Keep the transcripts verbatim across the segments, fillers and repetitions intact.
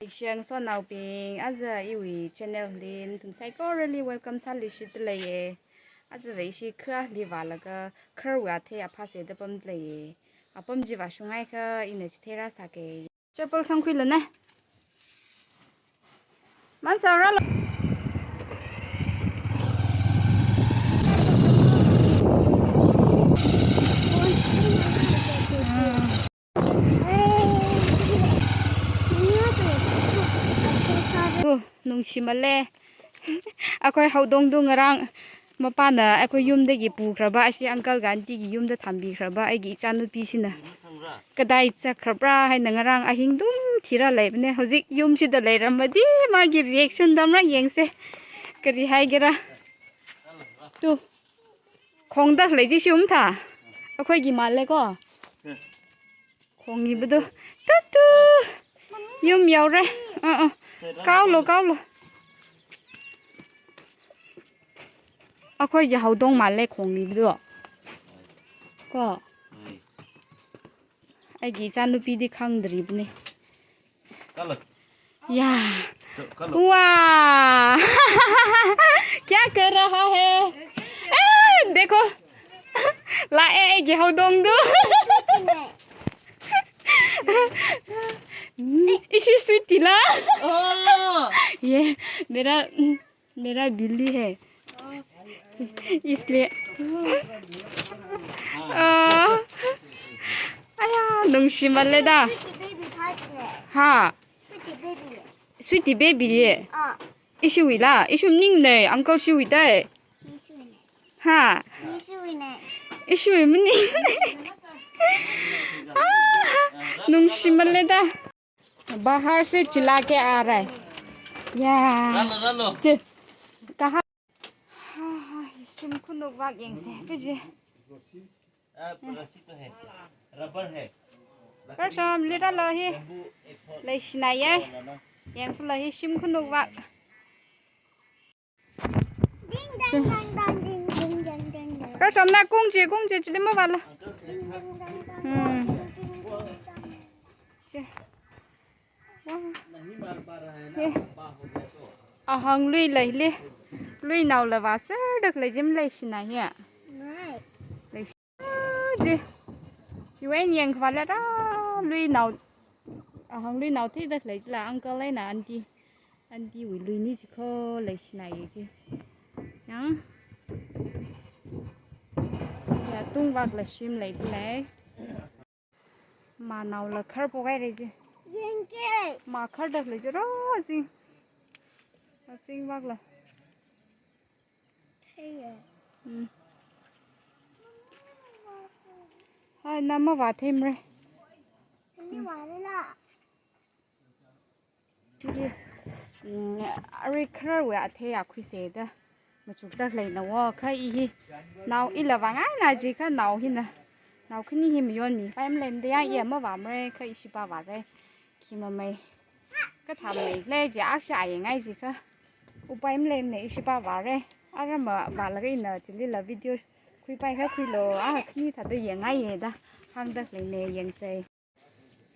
Shang so naobing, aja iwui channel li nathum saikorali welcome sāluishitda leiye. Ajava ishi kha li vālaga kharwui athei aphā seda pamda leiye. Apam chi vāshunghaikha ina chithei rāsāke. Chappal sangkhuilana. Mansang rālu. Oh, nungshimale. Akhoi haodongdu ngarang mapāna akhoi yumdagi pukhraba, ashi uncle ga aunty gi yumda thambikhraba, aigi ichanupishina. Kadai chakhrabra haina ngarang ahing dum thira leibane. Hojik yumshida leiramadi magi reaction damra yengse. Kari haigera. Tu. Khongda lei chi shum tha. Akhoigi male ko. Khongi budu. Tutu. Yum yaore. Uh, uh. Kaolo, kaolo. Akhoigi haodong male khongi budu. Ko. Aigi ichanupidi khangdribane. Kalo. Ya. Cho, kalo. Wow. Kya kar raha hai? Eh, dekho. La eh, aigi haodongdu. Hmm, ishi sweetie la. Oh. Ye, mera, mm, मेरा बिल्ली है, इसलिए। Ah, aya, nungshimaleda. Sweetie baby touch ne. Ha. Sweetie baby. Sweetie baby ye. Ah. Ishiwui la, ishiwui maningne, uncle shiwui dai. Ishiwui ne. Ha. Ishiwui ne. Ishiwui maning. Ah, nungshimaleda. बाहर से चिल्ला के आ रहा है। या। Rālo, rālo. चे, कहाँ? हाँ, हाँ, shim khanuk vak yengse, kaji. Ah, rasi to hai. Rubber hai. Karshom, li rālo hi. Bamboo apple. Leishinaiye. Rālo, rālo. Yangkhulo hi, shim khanuk vak. Ding dang dang dang, ding ding ding ding ding. Karshomna kungchi, kungchi, chili mavāla. Ding ding dang dang, hmm, ding ding ding ding. Che. Wow. He. Ahang lui leili. Lui naola vāserda khalei chi maleishina hi. Ngai. Leishi- Ji. Hiwui eina yangkhavāla rā lui nao. Ahang lui nao theida khalei chila uncle eina aunty. Aunty wui lui ni chikho leishinaiye ji. Yang. Ya tungvakla shim leida lei. Manaola kharpok haire ji. Yangke. Ma kharda khalei ji rā ji. Azingvakla. Theiye. Hmm. Hai, na mavātheimara. Ani vālala. Chili, hmm, arui khararwui athei akhuise da. Machukda leina wo, kha i hi. Nao ila vāngaina jikha nao hina. Nao khani hi mayonmi. Pai maleimada ya i mavāmara, kha ishi pā vāra. Khi mamei. Kathā mei lei ji aksha a yangngai jikha. Upai maleimana ishi pā vāra. Ara mavālaga ina chilila video khuipai kha khuilo. A khani thāda yangngaiye da. Hāngda leina yangse.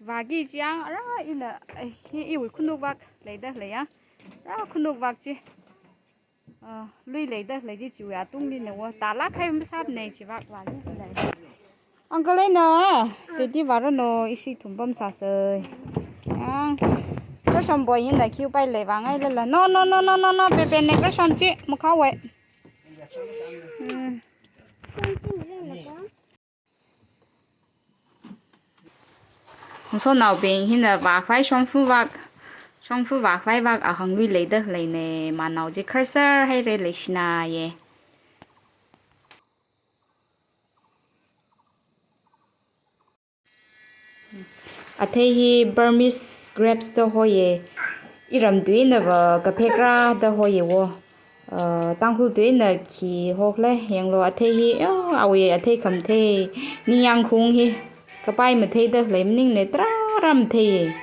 Vāki chiang ara ina, eh, hi iwui khanuk vak leida lei ya. Ara khanuk vak chi. Ah, lui leida lei ji chiwui atungli na wo. Tala khai masāpna chivak vāli lei. Uncle eina, teti vāranu ishi thumpam sāsei. Yang, Karshom boy hina khi upai lei vāngailala. No, no, no, no, no, no, pepe ne Karshom chi, makhaowei. Hmm. Sonaobing hina vākhavai shongfa vak, shongfa vākhavai vak ahang lui leida leina, manao chi kharser haira leishinaiye. Athei hi Burmese grapes da hoiye, iram tuina va kaphekra da hoiye wo. Uh, Tangkhul tuina khi hokle, yanglu athei hi, oh, awui athei khamathei, ningyāng khung hi, kapai matheida lei maningna tarāra matheiye.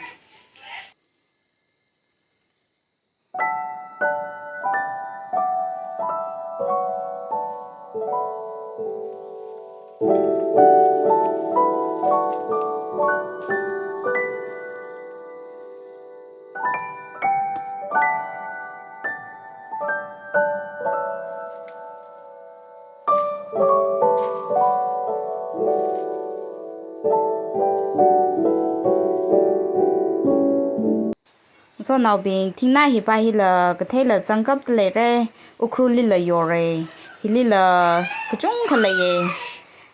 Sonaobing, thingnā hipa hila katheila zangkapta leira, Ukhrul lila yora. Hilila kachungkha leiya.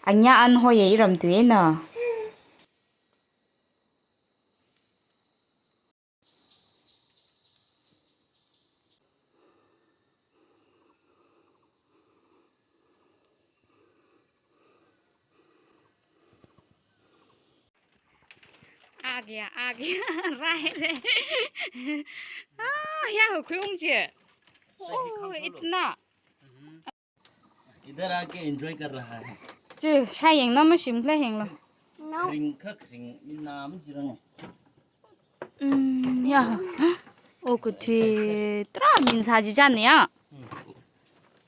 Anya an hoya iram tuina. आ गया, आ गया, राय रे। आ, या हो, कोई ऊंची है। ओ, इतना। इधर आके एंजॉय कर रहा है। जी, शायेंग ना, मैं शिमला हेंगलो। खरिंग खा खरिंग, मिनाम जिरंग। हम्म, या। ओ, कुथी, तरा मिनसा जी जाने या।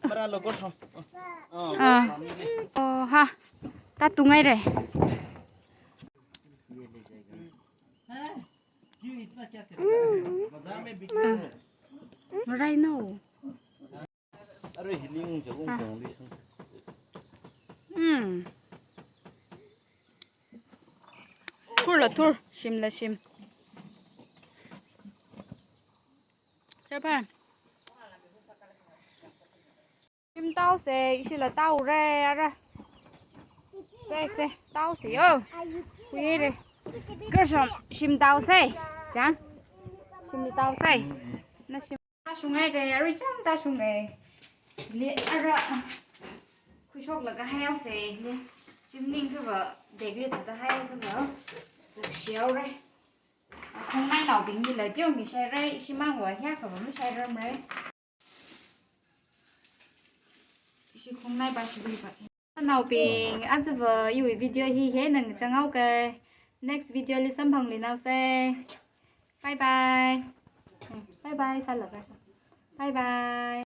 बड़ा लोगों को। हाँ। ओ, हाँ। ता तुंगाई रे। क्यों इतना क्या कर रहा है? बाजार में बिक रहा है। Right now. अरे, healing जगह हाँ। कौन ली संग? हम्म। थुर ला थुर, शिम ला शिम। क्या पा? शिम ताओ से, इसी ला ताओ रे, अरे। से, से, ताओ से, यो। कुये रे। गर्सम, शिम ताओ से। जा। शिम ताओ से। ना शिम। Tāshungai re, arui chang tāshungai. Le ara, khuishoklaga haiyao se, le. Chimning kava, bag le tata haiyao kava. Zakshiao re. Khongnainaobing hila teo mishai re, ishimang va hiya kava mishai ram re. Ishi khongnai ba shi ba. Naobing, aja va iwui video hi hina ngachang haoka. Next video li samphangluinao se. Bye bye. Bye bye, sālaga. Bye bye.